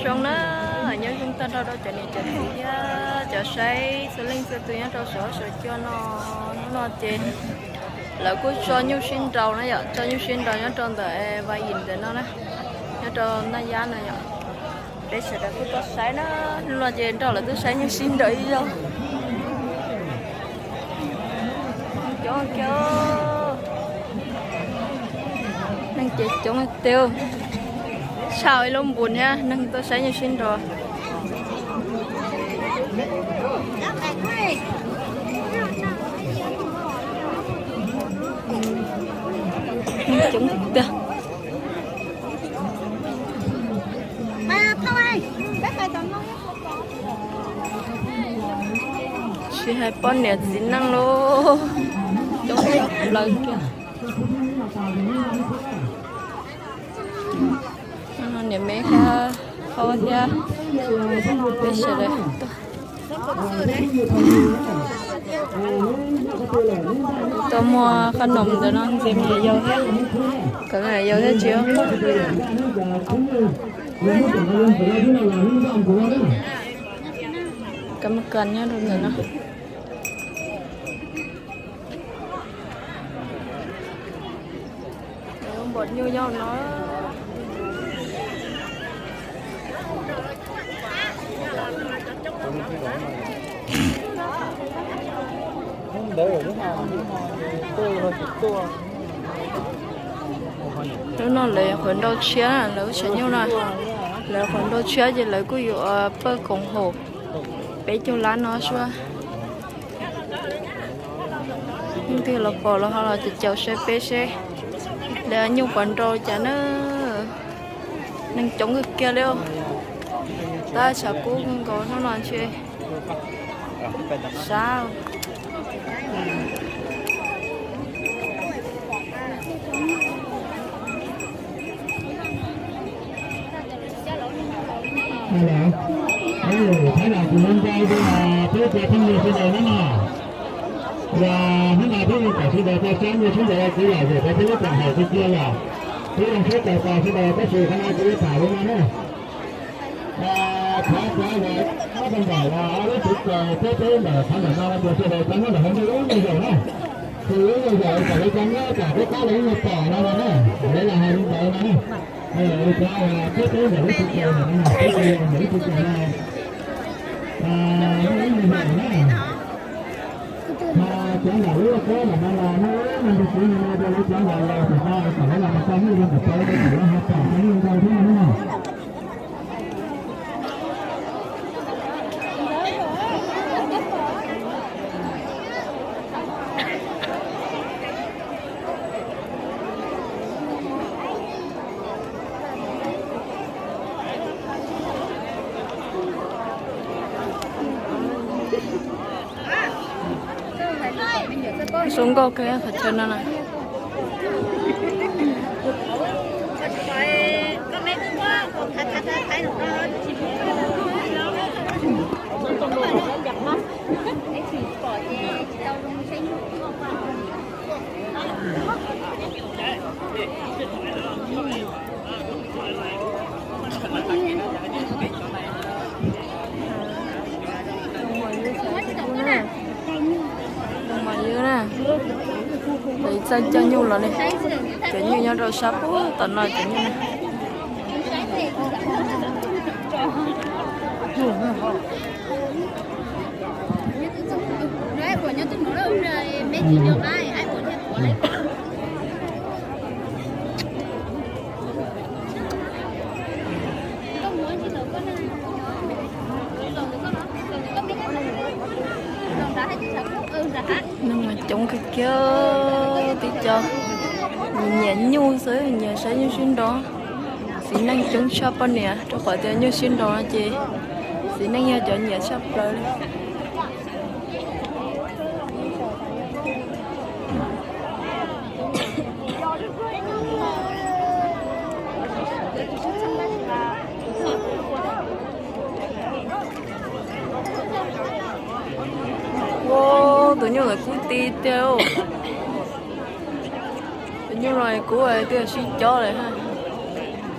Zoo na, nyob zoo tag nrho rau cov niam cov txiv thiab cov saib txhua leej txhua tus nyob rau saum huab saum cua no. Hnub no ces lawv kuj tso nyuj sib nraus na yom, tso nyuj sib nraus nyob rau ntawm Vaj Yim ntawm no na, nyob rau Naj Yab no yom. Peb sawv daws kuj tuaj saib na, hnub no ces nrog lawv tuaj saib nyuj sib nraus ib zaug. Coob kiag, neeg ces coob tiag, tshaj ib lub npus thiab neeg tuaj saib nyuj sib nraus. Neeg coob tiag. Tsis hais poj niam txiv neej lauj, coob tshaj plaws kiag. Niam me thiab phob thiab peb sawv daws tuaj. Tuaj muag qhov noom ntawm no ntxiv me nyuam yaus thiab, kom me nyuam yaus thiab tsis. Kam kas nyob rau ntawm no. Npom nyuj nyob no. Hnub no lawv qhuav nrau tshiab, lawv tshav nyuj no, lawv qhuav nrau tshiab ces lawv kuj yuav pawj koom haum peb caug lab no sua. Leej twg los pom los ho los caum caum saib peb seb lawv nyuj puas nrau cas na. Neeg coob kawg kiag li. Tab tshav kub kawg nkaus hnub no ntshe sab. Thaib los kuv zoo nraug rau peb cov phooj ywg sawv daws na no. Yog hnub no peb yuav kom sawv daws tau sab nyuj sib nraus kuv los zaum rau peb lub koom haum tiag tiag los peb zoo siab tau tos sawv daws tab sis qhov no kuv yuav tham li no na. Thov cov uas nyob rau ntawm ob lub tsev txaus peb peb ntawm qhov ntawm no tias sawv daws tau nyob ntawm hauv ntej ib nyuag zaus na. Ces ib nyuag zaus kom lawv tau nyob kom peb pab lawv ib nyuag pom no no na. Lawv los hais li ntawd no na. Cov uas peb peb ntawm lub tsev txaus ntawm no, peb peb ntawm lub tsev txaus no, ib nyuag zaus na. Cov ntawm lub pob ntawm no los muaj ib nyuag ntu kuv no rau lawv cov uas los tom no kom lawv los mus tau nyuj zoo kom tau rau kom lawv ho pom tau nyuj ntau thiab no na. Zoo nkauj kawg qhov chaw no na. Mas ywg na, txawj coj nyuj los li, cov nyuj nyob rau sab puag tom no cov nyuj na. Neeg mas coob kawg kiag, tib co nyiam nyuj xwb, nyiam saib nyuj sib nrau. Txiv neej coob tshaj poj niam rau qhov tias nyuj sib nrau no ces txiv neej yog cov nyiam tshaj plaws li. Ua, tus nyuj ntawd kub ti tiag. Tus nyuj no kub tiag sib cob lawm,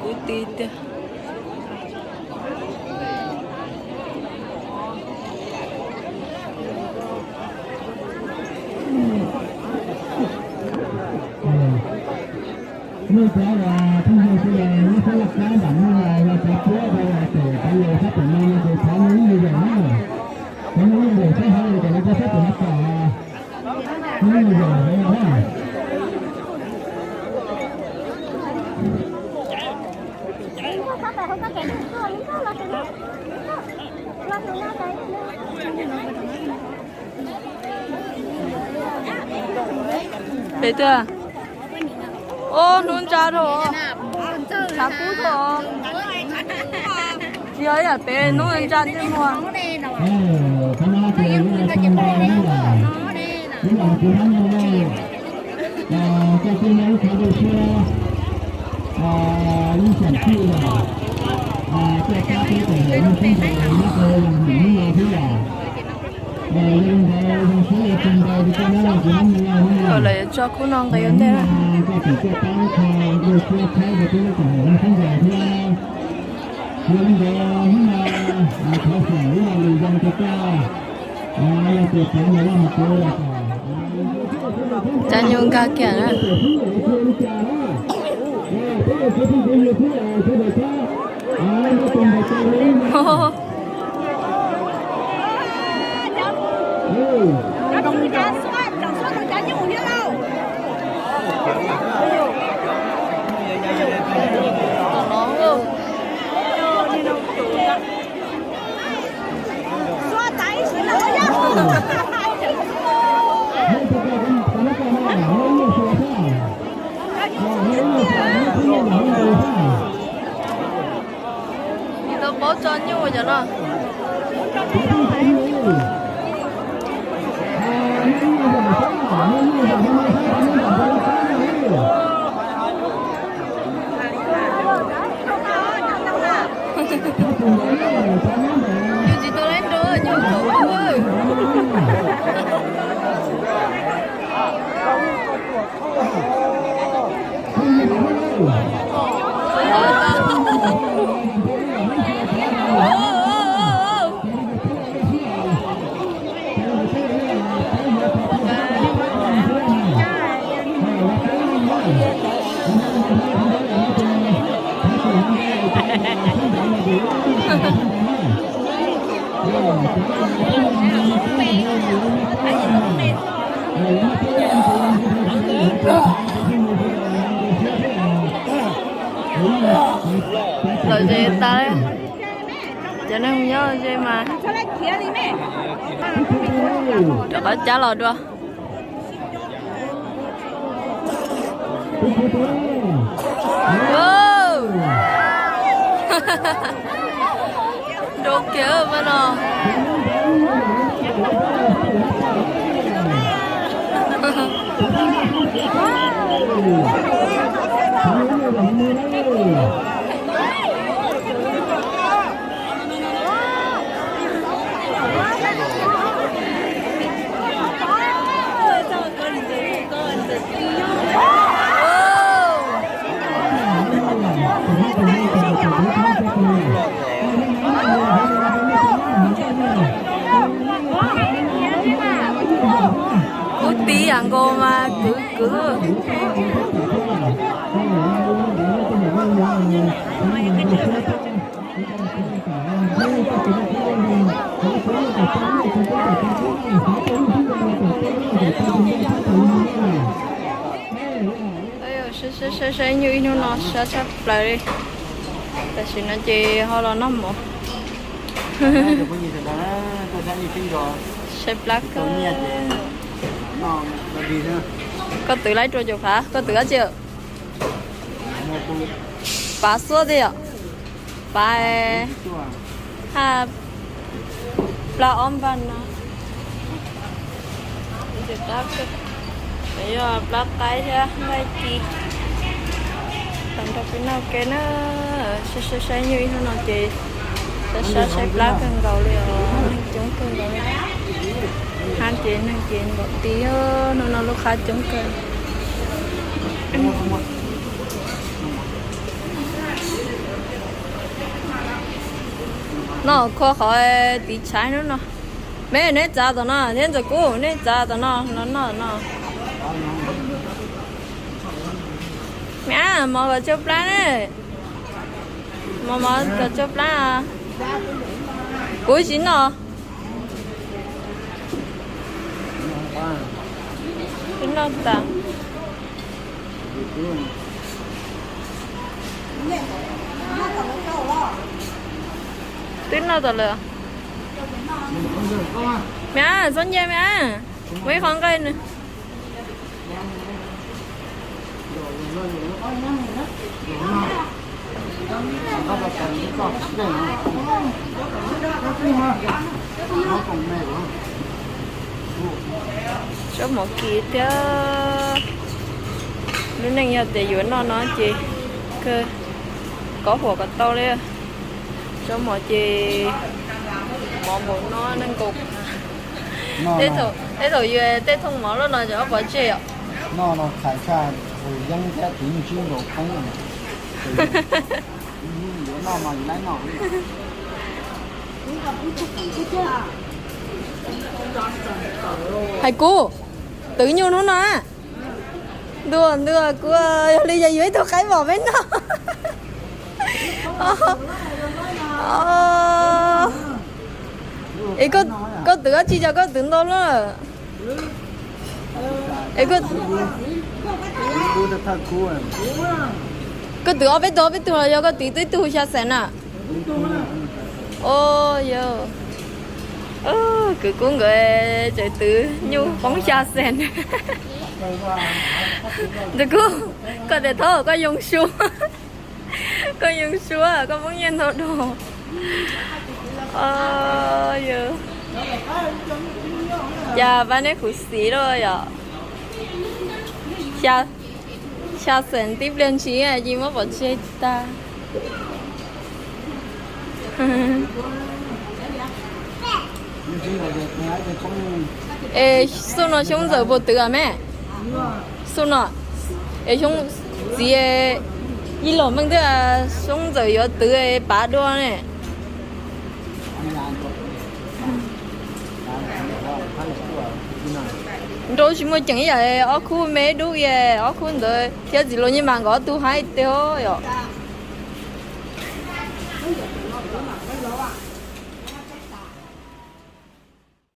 kub ti tiag. Peb twg? Ob hnub ntsa dhau, tshav kub dhau. Tsis yog ib yam peb hnub ntsa ntsej muag. Lawv yuav tso khub no nqis ua ntej na. Cov nyuj nkag kiag na. Tsis tau paub tso nyuj cov no. Nyuj tsis tau laib nrau, nyuj tau. Lom zem tas. Cov neeg nyob ze mas rov qab cab los dua. Nrau kiag mas no. Kub tib yam nkaus mas kwv kwv. Saib saib saib nyuj ib hnub no sab tshaj plaws li. Tam sim no ces ho los noj mov. Saib plab kawg. Koj twv laib rau caum phav, koj twv dab tsi? Pav xuab tiag yom. Pav haj plab ob npag no. Yog plab qaib thiab nqaij ci. Tau nrog peb noj ke na. Saib saib saib nyuj ib hnub no ces sab sab saib plab kawg nkaus li os, neeg coob kawg nkaus li. Hab ces neeg ces npaum ti, hnub no lub qab coob kawg. Noj kho qhov tiv tshaib hnub no. Me neb txav tom no thiab Ntxawm Kub, neb txav tom no los noj no. Me ab, mov kom tsau plab ne. Mov mov kom tsau plab. Kuv tsis noj. Tsis noj tas. Twb noj tas lawm. Me ab, txhob nce me ab, muaj ib qho nqaij no. Zaub mov kis thiab. Lub neej yog tias yuav noj no ces kawg, kov huam kom tau li. Zaub mov ces mov npaum no nees nkaum. Tej thaum yus tej thooj mov loj no ces ob pov tseg os. Noj no txhais tshaj tus yeeb thiab tus nyuj tsib nkaus poob. Yuav noj mas yus laib noj. Hais kuv, twv nyuj hnub no. Ntuj, ntuj, kuv yog li yog yuav ib tug qaib vom peb noj. Es koj twv dab tsi, koj twv ntau lawm? Koj twv ob peb tug, ob peb tug los yog koj twv tib tug xya xees na? Au yau, kwv Kub nkawd tseem twv nyuj poob xya xees. Ntxawm Kub, koj tes thauj koj yoo su, koj yoo su, koj poob nyiaj ntau dua. Au yau, cas pab neb khuv xim lawm yom. Xya xees tib pliag ntshis ces muab pov tseg tag. Es xub no xyoob ntxawm puas twv me? Xub no es xyoob txiv, ib los meej twb xyoob ntxawm yuav twv pav dua ne. Nrau tsis muaj ceem ib yam ob khub me dub, ob khub ntawd thiab txiv laus nyij mas nkawd ob tug haib tiag yom.